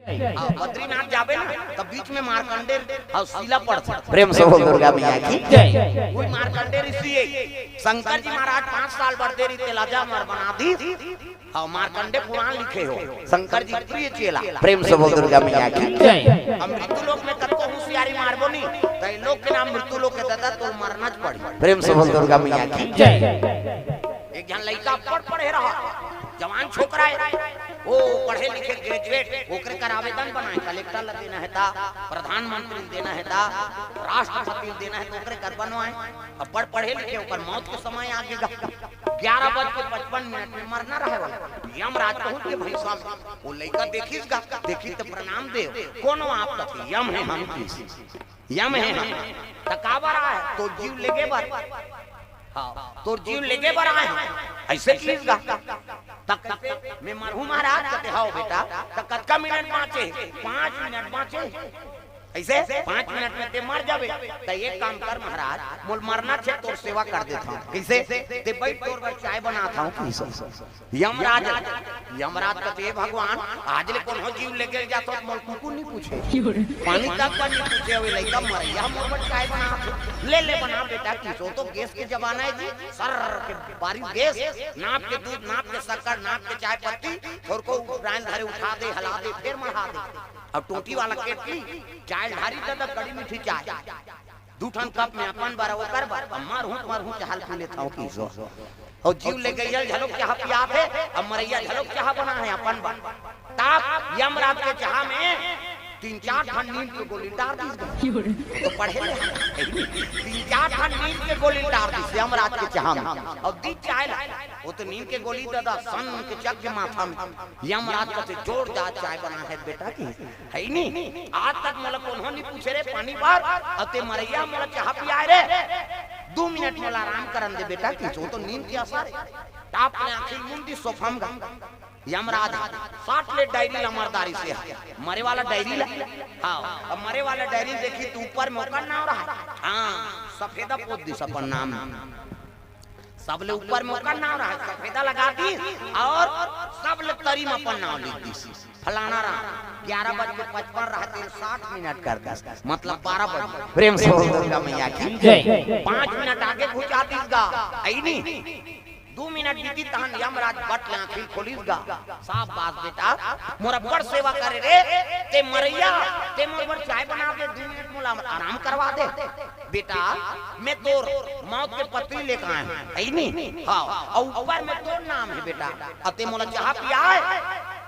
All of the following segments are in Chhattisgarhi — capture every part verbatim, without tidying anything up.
हाँ, बद्रीनाथ जाबे ना, तब बीच में मार्कंडे अउ शिला पड़थे। प्रेम से बोल दुर्गा मैया की। जय। कोई मार्कंडे ऋषि हे, शंकर जी महाराज पाँच साल बर देरी तेला जमर बना दी। हाँ, मार्कंडे पुराण लिखे हो, शंकर जी प्रिय चेला। प्रेम से बोल दुर्गा मैया की। जय। हम मृत्यु लोक में कतको होशियारी मारबो नी, त ए लोक के नाम मृत्यु लोक के ददा तो मरना च पड़ी। प्रेम से बोल दुर्गा मैया की। जय। एक झन लइका पढ़ पढ़े रहा, जवान छोकरा हे, ओ पढ़े लिखे ग्रेजुएट, ओकरे कर आवेदन बनाए, कलेक्टर ला देना हे ता, प्रधानमंत्री ला देना हे ता, राष्ट्रपति ला देना हे, त ओकरे कर बनवाए। अब पढ़ पढ़े लिखे, ओकर मौत के समय आगे गा, ग्यारह बज के पचपन मिनट में मरना रहे वाला। यमराज पहुंच के भैंसा में, ओ लइका देखिस गा, देखिस त प्रणाम देव, कोनो आप कथे, यम हे हम किस, यम हे हम। त काबर आए? तोर जीव लेगे बर। हाँ, तोर जीव लेगे बर आए हंव। अइसे किस गा। त कथे, मैं मरहूं महाराज? कथे, हव बेटा। त कतका मिनट बांचे? पाँच मिनट बांचे। अइसे पाँच मिनट में ते मर जाबे। त एक काम कर महाराज, मोला मरना हे, तोर सेवा कर देथंव। कइसे? ते बइठ, तोर बर चाय बनाथंव। किस यमराज, यमराज कथे, "हे भगवान, आज ले कोनो जीव लेगे जाथों त मोला कुकुर नी पूछे, पानी तक बर नी पूछे, अउ ए लइका मरइया मोर बर चाय बनाथे। ले, ले बना बेटा।" किस ओ तो गैस के जमाना हे जी, सर के बारिश गैस, नाप के दूध, नाप के शक्कर, नाप के चाय पत्ती, थोरको रांध धरे उठा दे, हला दे, फेर मढ़ा दे। अब टोंटी वाला केतली, चाय ढारिस ददा, कड़ी मीठी चाय। दू ठन कप में अपन बर, ओकर बर, अब मरहूं त मरहूं, चाहे ल पी लेथंव। किस ओ, अउ जीव लेगइया ल घलोक चाहा पियाथे, अब मरइया ल घलोक चाहा बनाए हे अपन बर। तब यमराज के चाहा में तीन चार ठन नींद के गोली डार दिस। तो पढ़े ले, तीन चार ठन नींद के गोली डार दिस यमराज के चाहा में। अउ दिस चाय ला, ओ तो नींद के गोली ददा, सन के चघ के माथा में। यमराज कथे, "जोरदार चाय बना हे बेटा।" किस हे नी, आज तक मोला कोनो नी पूछे रे पानी बर, अउ ते मरइया मोला चाहा पियाए रे। दू मिनट मोला आराम करन दे बेटा, किस ओ तो नींद के असर हे। टाप ले आंखी मूंद दिस सोफा म गा। यमराज साट ले डायरी ला मरदारी से, मरे वाला डायरी ला। हाँ, अब मरे वाला डायरी देखिस त ऊपर में ओकर नाम रहा। हाँ, सफेदा पोत दिस अपन नाम। सबले ऊपर में ओकर नाम रहा, सफेदा लगा दिस अउ सबले तरी में अपन नाम लिख दिस, फलाना राम, ग्यारह बज के पचपन रहा, तेला साठ मिनट कर दिस, मतलब बारह बज। प्रेम से बोल दुर्गा मैया की। जय। पाँच मिनट आगे घुंचा दिस गा, अइ नी, दू मिनट बीतिस तहन यमराज बट ले आंखी खोलिस गा। शाबाश बेटा, मोर अब्बड़ सेवा करे रे, ते मरइया, ते मोर बर चाय बना दे, दू मिनट मोला आराम करवा दे। बेटा, मैं तोर मौत के पत्री लेके आए हंव, अइ नी? हाँ, अउ ऊपर में तोर नाम हे बेटा, अउ ते मोला चाहा पियाए,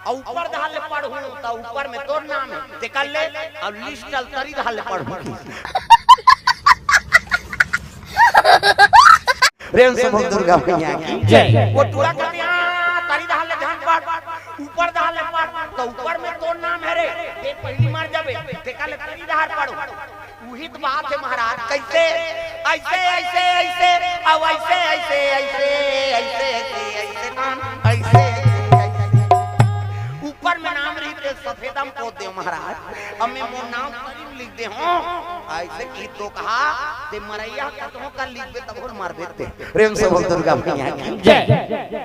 अउ ऊपर डहर ले पढ़हूं, त ऊपर में तोर नाम हे, तेकर ले, अउ लिस्ट ल तरी डहर ले पढ़हूं। प्रेम से बोल दुर्गा मैया की। जय। ओ टूरा कथे, "हाँ, तरी डहर ले झन पढ़, ऊपर डहर ले पढ़, त ऊपर में तोर नाम हे रे, ते पहिली मर जाबे, तेकर ले तरी डहर पढ़।" उही त बात हे महाराज, कइसे? अइसे, अइसे, अइसे, अउ अइसे, अइसे, अइसे, अइसे, अइसे, अइसे, अइसे, अइसे। ऊपर में नाम रहिथे, सफेदा म पोत दे महाराज, अब मैं मोर नाम तरी म लिख दे हंव। अइसे किस तो कहा, ते मरइया कतको कर लिखबे तभो ल मरबे ते। प्रेम से बोल दुर्गा मैया की। जय।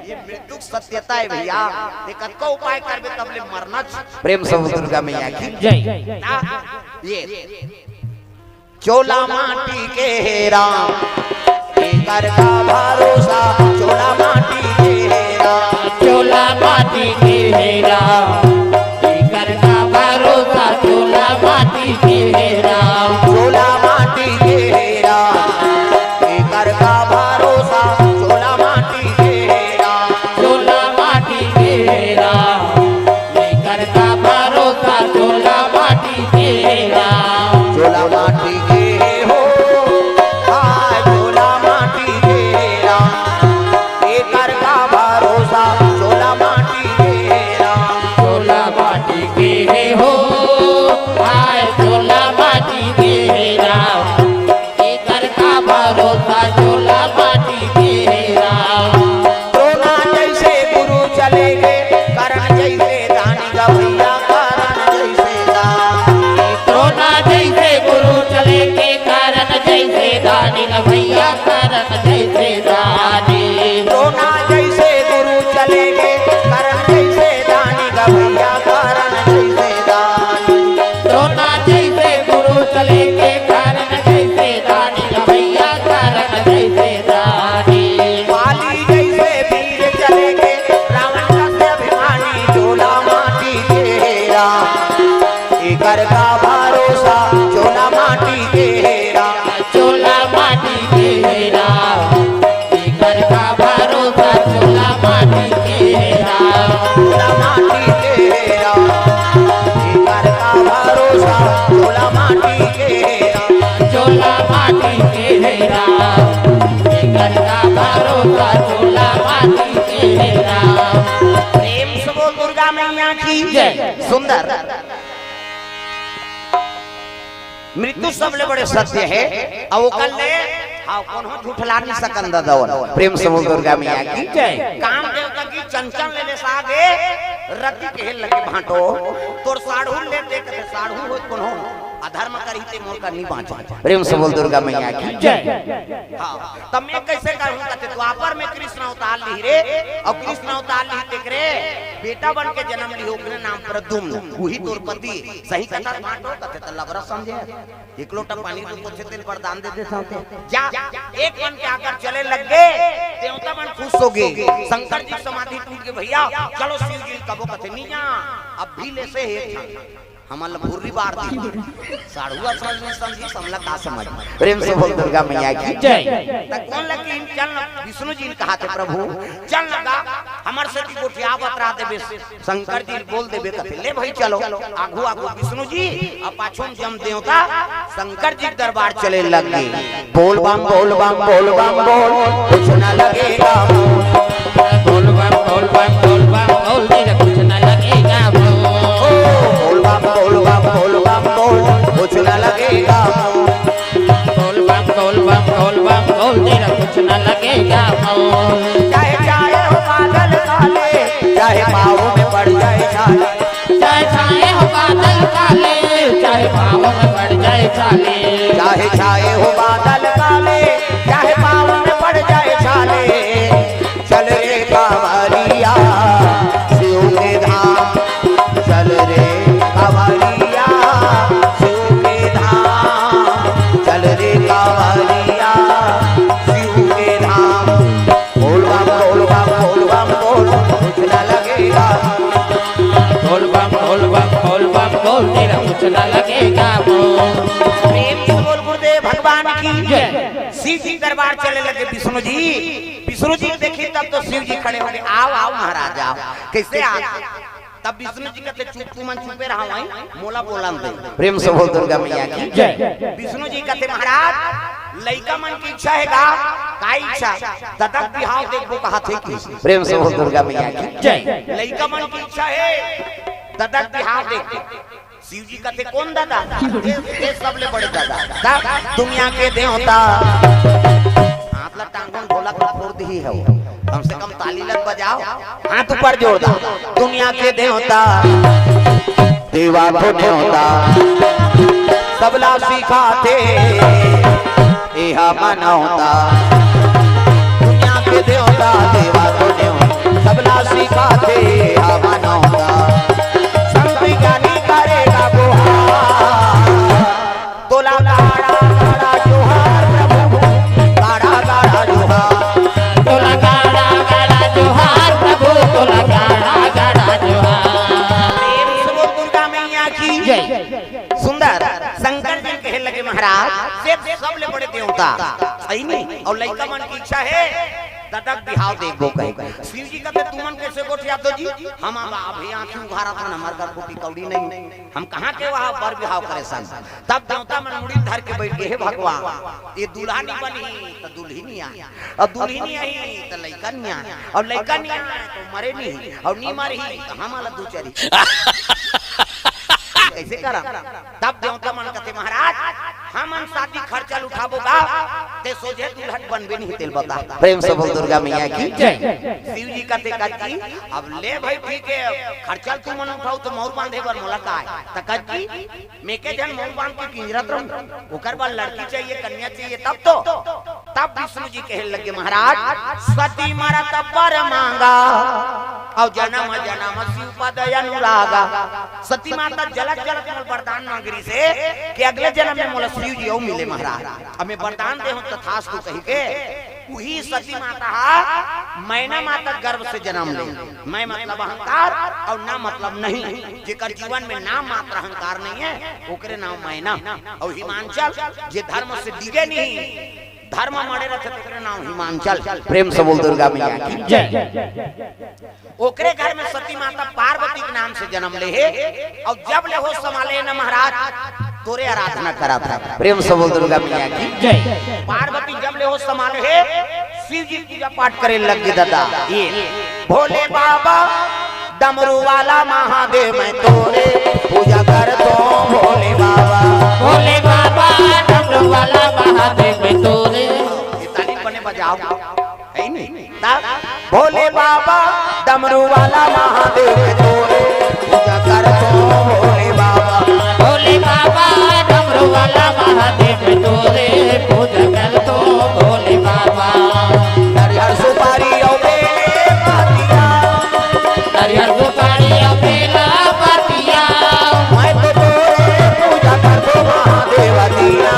ये मृत्यु के सत्यता हे भइया, ते कतको उपाय करबे तब ले मरना च। प्रेम से बोल दुर्गा मैया की। जय। का? ये चोला माटी के हे राम, एकर का भरोसा, चोला माटी के हे राम। चोला माटी के हे राम, एकर का भरोसा, चोला माटी के हे राम। चोला माटी के हे राम, एकर का भरोसा, चोला माटी के हे राम। चोला माटी के हे राम, एकर का भरोसा, चोला माटी के हे राम। चोला माटी के हो, हाय चोला माटी के हे राम, एकर का भरोसा, चोला माटी के हे राम। चोला माटी के हे हो, हाय चोला माटी के हे राम, एकर का भरोसा, चोला माटी के हे राम। द्रोणा जइसे गुरु चले गे, कर्ण जइसे दानी गा भइया, कर्ण जइसे घर का भरोसा चोला माटी के हेरा। चोला माटी के हेरा। घर का भरोसा चोला माटी के हेरा। चोला माटी के हेरा। घर का भरोसा चोला माटी के हेरा। चोला माटी के हेरा। घर का भरोसा चोला माटी के हेरा। प्रेम से बोल दुर्गा मैया की जय। सुंदर। मृत्यु सबले बड़े सत्य हे। अउ ओकर ले हाँ कोनो झुठला नइ सकन ददा। प्रेम से बोल दुर्गा मैया की जय। काम देवता की चंचल ले ले सागे रति के लगे भांटो। तोर साढ़ू ले देख के साढ़ू हो कोनो अधर्म करही ते मोर का नइ बाँचे। प्रेम से बोल दुर्गा मैया की जय। हाँ, तब मैं कइसे कहूँ कथे द्वापर में कृष्ण अवतार लिही रे, अउ कृष्ण अवतार लिही तेकरे बेटा बन के जन्म लिही, ओकरे नाम प्रद्युम्न, उही तोर पति। सही कथा बाँटो कथे त लबरा समझे। एक लोटा पानी को पोछे तेल वरदान दे देता हूँ ते। जा, एक मन के आकर चले लग गे, देवता मन खुश हो गे। शंकर जी समाधि टूट गे भइया, चलो शिव जी कबो कथे नइ जा, अब भी ले से हे था। हमन ल भुर्री बार दी। साढ़ुआ समझ नइ समझी, हमला का समझ। प्रेम से बोल दुर्गा मैया की जय। त कोन लगे चल न, विष्णु जी ने कहा थे प्रभु, चल न गा, हमर सेती गोठिया बतरा देबे, शंकर जी बोल देबे कथे, ले भाई चलो। आगू आगू विष्णु जी, अब पाछू में जम देवता शंकर जी के दरबार चले लग गे। बोल बम बोल बम बोल बम बोल, कुछ न लगेगा। बोल बम बोल बम बोल बम बोल, तेरा कुछ न लगेगा। बोल बम बोल बम बोल बम बोल, कुछ न लगेगा। बोल बम बोल बम बोल बम बोल, तेरा कुछ न लगेगा। चाहे चाहे हो बादल काले, चाहे पाँव में पड़ जाए छाले। चाहे छाए हो बादल काले, चाहे पाँव में पड़ जाए छाले। चाहे छाए हो बादल काले, चाहे पाँव में पड़ जाए छाले। चल रे कांवरिया शिव के धाम, चल रे कांवरिया शिव के धाम, चल रे कांवरिया शिव के धाम। बोल बम बोल बम बोल बम बोल, कुछ न लगेगा। बोल बम बोल बम बोल बम बोल, तेरा कुछ न लगेगा। बोल। प्रेम से बोल गुरुदेव भगवान की जय। शिव जी दरबार चले लगे विष्णु जी। विष्णु जी देखी तब तो शिव जी खड़े हो गे। आओ आओ महाराज आओ। कइसे आ? तब विष्णु जी कथे चुप, तुमन चुपे रहा, वहीं मोला बोलन दे। प्रेम से बोल दुर्गा मैया की जय। विष्णु जी कथे महाराज, लइका मन की इच्छा हे गा? का इच्छा? ददा के बिहाव देखबो कहा थे कि। प्रेम से बोल दुर्गा मैया की जय। लइका मन की इच्छा हे ददा के बिहाव देखबो। शिव जी कथे कोन ददा? ये, ये सबले बड़े ददा। ददा, दुनिया के देवता। हाथ ला टांगन ढोलक ला फोड़ दिही हो। कम से कम ताली लग बजाओ। हाथ ऊपर जोर दा। दुनिया के देवता। देवा तो नेवता। सबला सिखाथे। एहा मनौता। दुनिया के देवता, देवा तो नेवता। सबला सिखाथे, एहा मनौता। संत ज्ञानी करेगा गुहार। तोला गाड़ा गाड़ा जोहार प्रभु, गाड़ा गाड़ा जोहार। तोला गाड़ा गाड़ा जोहार प्रभु, तोला गाड़ा गाड़ा जोहार। प्रेम से बोल दुर्गा मैया की जय। सुंदर शंकर जी कहे लगे महाराज, से सबले बड़े देवता, सही नहीं? अउ लइका मन की इच्छा हे, ददा के बिहाव देखबो कहे। शिव जी कथे, तुमन कइसे गोठियाथो जी? हम अब अभी आँखी उघारत हन, हमर घर कोती कौड़ी नहीं। हम कहाँ के वहाँ बर बिहाव करे सन। तब देवता मन मुड़ी धर के बइठ गे, हे भगवान, ये दूल्हा नइ बनही, त दुल्हिन आही, अउ दुल्हिन आही, त लइका नइ आही, अउ लइका नइ आही, त मरे नइ, अउ नइ मरही, त हमन ला दू चरही। कइसे करन? तब देवता मन कथे, महाराज, हमन शादी खर्चा ल उठाबो गा, ते सोझे दुल्हन बनबे नहीं तेल बता। प्रेम से बोल दुर्गा मैया की जय। शिव जी कथे, कथी, अब ले भाई ठीक हे, खर्चा ल तुमन उठाओ त मउर बांधे बर मोला का हे? त कथी, मैं के झन मउर बांध के किंजरत रहूं, ओकर बर लड़की चाहिए, कन्या चाहिए, तब तो। तब विष्णु जी कहे लगे, महाराज, सती मरत बर मांगा, अउ जनम जनम शिव पद अनुरागा। सती माता जलत जलत मोला वरदान मांग रहिसे कि अगले जनम में मोला शिव जी अउ मिले महाराज। अब मैं वरदान दे हूं, तथास्तु कहि के उही सती माता हा मैना माता गर्भ से जन्म ले। मैं मतलब अहंकार अउ ना मतलब नहीं। जेकर जीवन में नाम मात्र अहंकार नहीं है, ओकरे नाम मैना। अउ हिमांचल, जे धर्म से डिगे नहीं, धर्म माड़े रथे, तेकरे नाम हिमांचल। प्रेम से बोल दुर्गा मैया की जय। ओकरे घर में सती माता पार्वती के नाम से जन्म ले हे, अउ जब ले होश संभाले हे ना महाराज, तोरे आराधना करत हे। प्रेम से बोल दुर्गा मैया की जय। पार्वती जब ले होश संभाले हे, शिव जी पूजा पाठ करे लग गे दादा। ये भोले बाबा डमरू वाला महादेव, मैं तोरे पूजा करत हों भोले बाबा। भोले बाबा डमरू वाला महादेव, मैं तोरे। ये ताली बने बजाओ, है नहीं? भोले बाबा डमरू वाला महादेव, तोरे पूजा करत हों भोले बाबा। भोले बाबा डमरू वाला महादेव, तोरे पूजा करत हों भोले बाबा। नरियर सुपारी अउ बेले पतिया, नरियर सुपारी अउ बेला पतिया, मैं तो तोरे पूजा करत हों महादेव दीना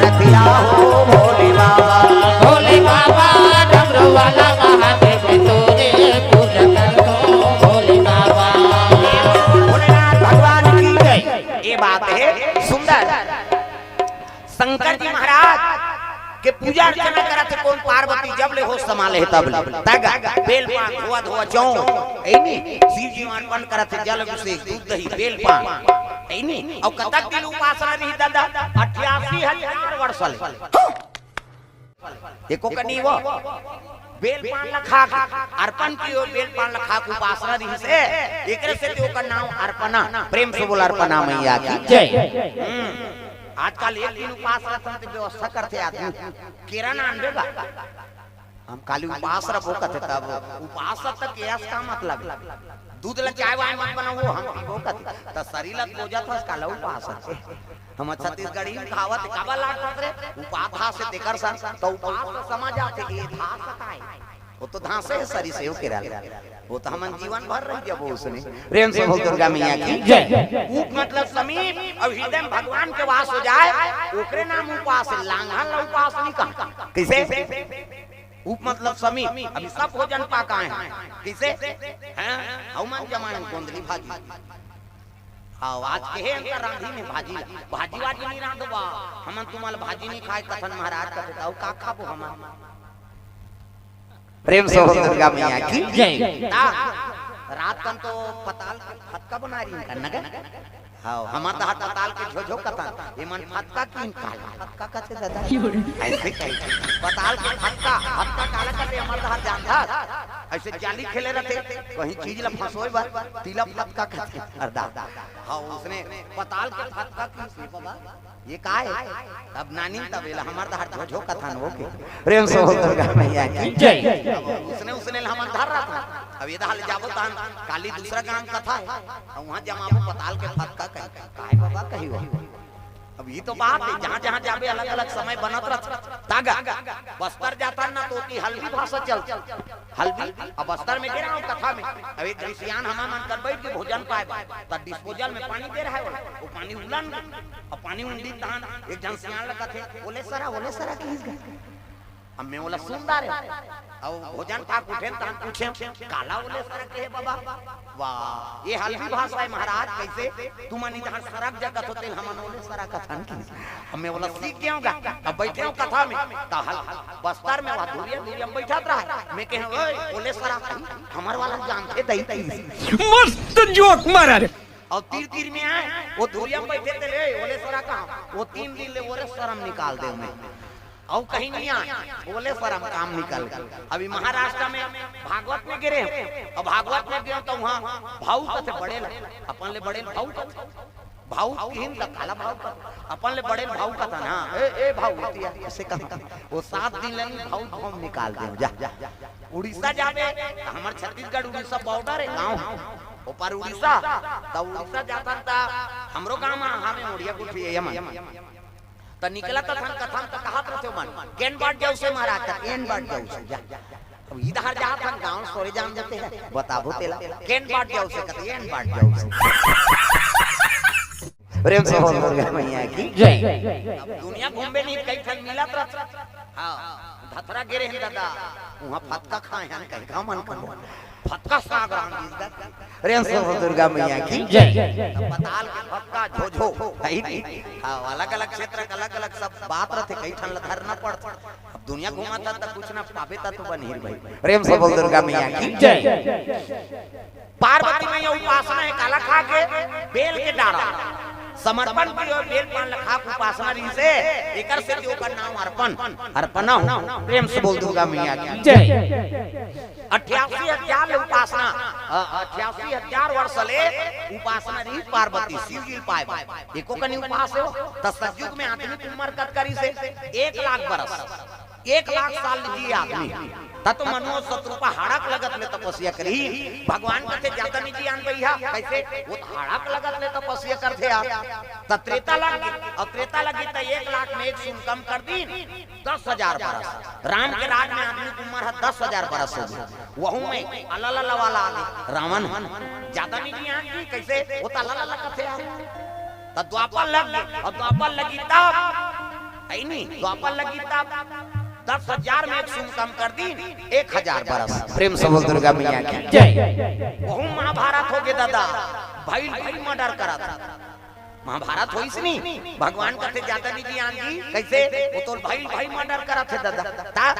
रतिया हो भोले बाबा। भोले बाबा डमरू वाला महादेव, तोरे पूजा करत हों भोले बाबा। भोलेनाथ भगवान की जय। ये बात है सुंदर। शंकर जी महाराज के पूजा अर्चना करत हे कोन? पार्वती जब ले होश संभाले हे तब ले। तग, बेल पान, धोआ धोआ चौं, ऐनी शिव जी अर्पण करत हे जल अभिषेक, दूध दही, बेल पान, ऐनी। अउ कतक दिन उपासना रही दादा? अठासी हजार वर्ष ले। एको कनी वो बेल पान ल खा के अर्पण कियो, बेल पान ल खा के उपासना रहिस हे, एकरे सेती ओकर नाम अर्पणा। प्रेम से बोल अर्पणा मैया की जय। हम्म। आजकल एक दिन उपास रहिथन त व्यवस्था करथे आदमी, केरा नानबे गा। हम काली उपास रहिबो कथे, तब उपास रह त केरा से का मतलब? दूध ल चाय वाय मत बनाओ, हम पीबो कथे, त शरीर ल बोजत हस, काला उपास रहिथे। हमर छत्तीसगढ़ी में कहावत हे, काबर लात रे? उपास धास हे तेकर सन, त उपास तो समझ आथे, ये धास काय? वो तो धासे हे सरी से, वो केरा ले। वो तो हमन जीवन भर रह जबो उसने। प्रेम से बोल दुर्गा मैया की जय। उप मतलब समीप, अउ हृदय में भगवान के वास हो जाए, ओकरे नाम उपास हे। लांघन ला उपास नहीं कहा। कैसे? उप मतलब समीप। अभी सब भोजन पाकाए हे। कैसे? हैं? हउ मन जमाए गोंदली भाजी। हाँ, आज के हे अंकर रांधी में भाजी ला। भाजी वाजी नहीं रांधबा। हमन तुम्हाल भाजी नहीं खाए कथन महाराज कथे, त अउ का खाबो हमन? प्रेम से बोल दुर्गा मैया की जय। ता, रात कन तो पताल के फतका बना रही का नगर। हाँ, हमर दहा पताल के झोझो कथन, एमन फतका किन काला फतका कथे दादा। ऐसे कही। पताल के फतका, फतका काला कथे हमर दहा जानथस। ऐसे जाली खेले रथे, कहीं चीज ला फंसोए बर, तिला फतका कथे। अरे दा। हाँ, उसने पताल के फतका किन से बाबा। ये का हे? तब नानी तब एला हमर दहा झोझो कथन हो के। प्रेम से बोल दुर्गा मैया की जय। अब उसने, उसने ला हमन धर रहा था। अब ये दहा ले जाबो तहन काली दूसरा गांव कथा हे। अब वहां जमाबो पताल के फतका कही। काहे बाबा कही हो? अब ये तो बात हे, जहां जहां जाबे अलग-अलग समय बनत रह। तागा बस्तर जाता ना तो की हल्दी भाषा चल। हल्दी, अब बस्तर में गे रहा हूं कथा में। अब एक झन सियान हमर मन कर बैठ के भोजन पाए बा, त disposal में पानी दे रहा हे, वो पानी उलन, अब पानी उंडी तहन एक झन सियान ल कथे, "ओले सरा, ओले सरा," कहिस गा। अब मैं ओला सुन डारे। अब भोजन पाक उठेन तहन पूछेन, "काला ओले सरा कहे बाबा?" वाह, ये हल्दी भाषा हे महाराज, कैसे? तुमन इधर सरक जगत होते, हमन ओले सरा कथन की। अब मैं ओला सीख गे हूं गा, अब बैठे हूं कथा में, त हल, बस्तर में वहां धुरिया, धुरिया में बैठत रहा। मैं कहे, "ओए, ओले सरा कही, हमर वाला जानथे दई कही।" मस्त जोक मारा रे। अउ तीर तीर में आए, वो धुरिया में बैठे थे, "ले, ओले सरा कहा?" वो तीन दिन ले ओले सरम निकाल दे मैं। अउ कहीं नहीं आए, ओले सरम काम निकाल दे। अभी महाराष्ट्र में भागवत में गे रहे हूं, अउ भागवत में गे हूं त वहां भाऊ कथे बड़े ला, अपन ले बड़े भाऊ कथे। भाऊ किहिन त काला भाऊ कथे, अपन ले बड़े भाऊ कथे ना, "ए, ए भाऊ," एती आ, ऐसे कहा। वो सात दिन ले भाऊ भाऊ निकाल दे, जा। उड़ीसा जाबे, त हमर छत्तीसगढ़ उड़ीसा border हे, गांव हे। ओपार उड़ीसा, त उड़ीसा जाथन त हमरो गांव में हवे उड़िया गुठी हे, यमन। त निकलत हथन कथन त कहत रथे मन, "केन बाट जाऊ से महाराज?" त "एन बाट जाऊ से।" जा। अब इधर जाथन गांव सोरे जान देते हैं, बताबो तेला, "केन बाट जाऊ से?" कहते, "एन बाट जाऊ से।" प्रेम से बोल दुर्गा मैया की जय। अब दुनिया घूमबे नहीं, कई ठन मिलत रह। हाँ, धतरा गे रहेन दादा, उहाँ फतका खाए हन, कहिका मन करो फतका साग रांध दिस गा। प्रेम से बोल दुर्गा मैया की जय। पताल के फतका झोझो है नी। हाँ, अलग-अलग क्षेत्र के अलग-अलग सब बात रथे, कई ठन ला धरना पड़थे। अब दुनिया घूमत हस त कुछ ना पाबे त तू बनही रे भाई। प्रेम से बोल दुर्गा मैया की जय। पार्वती मैया उपासना हे, काला खा के, बेल के डारा समर्पण किए, बेल पान ला खा के उपासना रहिसे, एकर सेती ओकर नाम अर्पण, अर्पणा हो। प्रेम से बोल दुर्गा मैया की जय। अट्ठासी हजार ले उपासना, अ, अट्ठासी हजार वर्ष ले उपासना रहिस पार्वती शिव जी ल पाए बर। एको कनी उपास हो, त सतयुग में आदमी के उम्र कतका रहिसे? एक लाख बरस, एक लाख साल जिए आदमी। त तो मनुष्य शतरूपा हाड़क लगत ले तपस्या करही। भगवान कथे, "जादा नइ जियान भैया।" कइसे? वो तो हाड़क लगत ले तपस्या करथे यार। त त्रेता लग गे, अउ त्रेता लगी त एक लाख में एक शून्य कम कर दीन, दस हजार बरस। राम के राज में आदमी के उम्र ह दस हजार बरस हो गे। वहू में अलग अलग वाला आ गे, रावण ह। जादा नइ जियान जी, कइसे? वो त अलग अलग कथे यार। त द्वापर लग गे, अउ द्वापर लगी तब, है नी, द्वापर लगी तब दस हजार में एक शून्य कम कर दीन, एक हजार बरस। प्रेम से बोल दुर्गा मैया की जय। वहू महाभारत हो गे दादा, भइल भइल मर्डर करत। महाभारत होइस नी, भगवान कथे, "जादा नइ जियान जी।" कइसे? वो तो भइल भइल मर्डर करत हे दादा। त